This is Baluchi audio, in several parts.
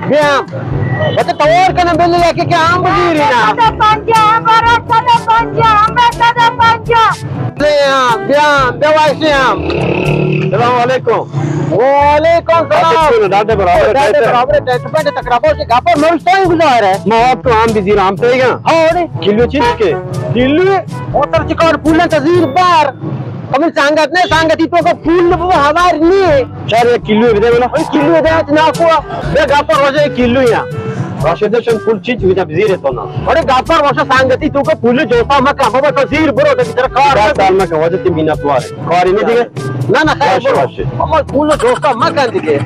بیام. بچہ توار کنم بلے یکی کہ آم بزیری نا. صد و پنجاہ، برو صد و پنجاہ، ہمیں صد و پنجاہ. بیام، بیام، بیا واشی آم. السلام علیکم. وعلیکم السلام. ڈاڈے برابر ڈاڈے ٹائٹ ہے. برابر ٹائٹ پینٹ تکڑا بہت سے گاپر ملتا ہی گزار ہے. ما آپ کو آم بزیر آم پیگا. ہاں، اڑے. کلو چیز کے؟ کلو؟ اوتر چکار پولن تزیر بار. ہمیں سانگت نے، سانگتی تو کا پول نہ ہزار نہیں. چار یک کلو بدے منا. کلو دے نا کو. بے گاپر وجہ کلو یا. راشد شن پول چیچ ویدا بزیر تو نا. اڑے گاپر وشا سانگتی تو کا پول جوتا مکا بابا تو زیر برو تے تر کار. دس سال مکا وجہ تی مینا توار. کاری نہیں دیگه. نہ نہ خیر باشه، برو. باشه. بابا پول جوتا مکا دیگه.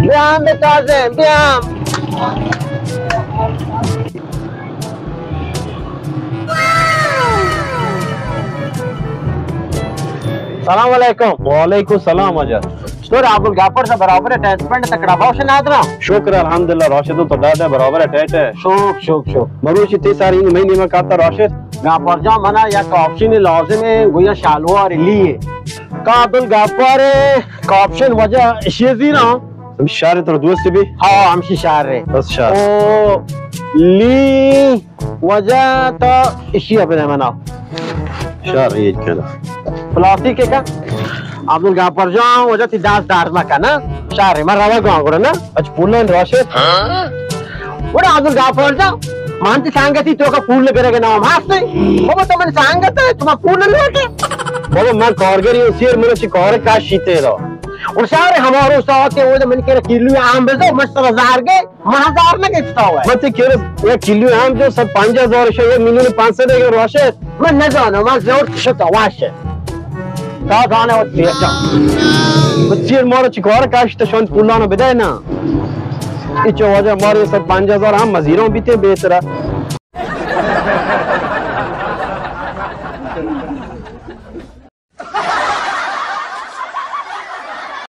بیام بے تازه، بیام. سلام علیکم. وعلیکم سلام واجہ. چطور عبدالغفار صاحب، برابر ہے؟ ٹائٹ پینٹ تکڑا بہت سے نادرا. شکر الحمدللہ راشد، تو ڈاڈے برابر ہے، ٹائٹ ہے. شوق، شوق، شوق. مروچی تی ساری این مہینے میں کاتا راشد. غفار جان، منا یک آپشن لازم ہے، وہ یا شلوار لیے. کا عبدالغفار ہے، کا آپشن وجہ اشی زیرا. ہم شہر تو دوست بھی؟ ہاں، ہمشی شہر ہے. بس شہر. او لی وجہ تو اشی ابھی نہیں منا. شہر یہ کہنا. پلاسٹک کا؟ عبدالغفار جان، وجہ تی دست درد مکن نا. شہر من روا گاں گڑا نا. اچ پولن راشد. گڑا عبدالغفار جان، من تی سانگتی تو کا پول گرگ نام ہستے. بابا تو من سانگت ہے، تو من پول لوٹے. بابا من کارگری ہوں، سیر من چی کار کاشی تیرا. اور شہر ہمارو ساتھ ہے، وہ من کے کلو آم بزو، مشترا زار گئے. من ہزار نہ گیتا ہوا ہے. من تی کلو، یک کلو آم جو صد پنجاہ ہزار شے، یک میلیون پانچ سد ہے راشد. من نہ جانو، من زور شتا واش. تا زانے وت پیشا. بچیر مارا چی کار کاشت شان پولانا بدے نا. ایچو واجہ مارے صد پنجاہ ہزار ہم مزیروں بیتے بہترا.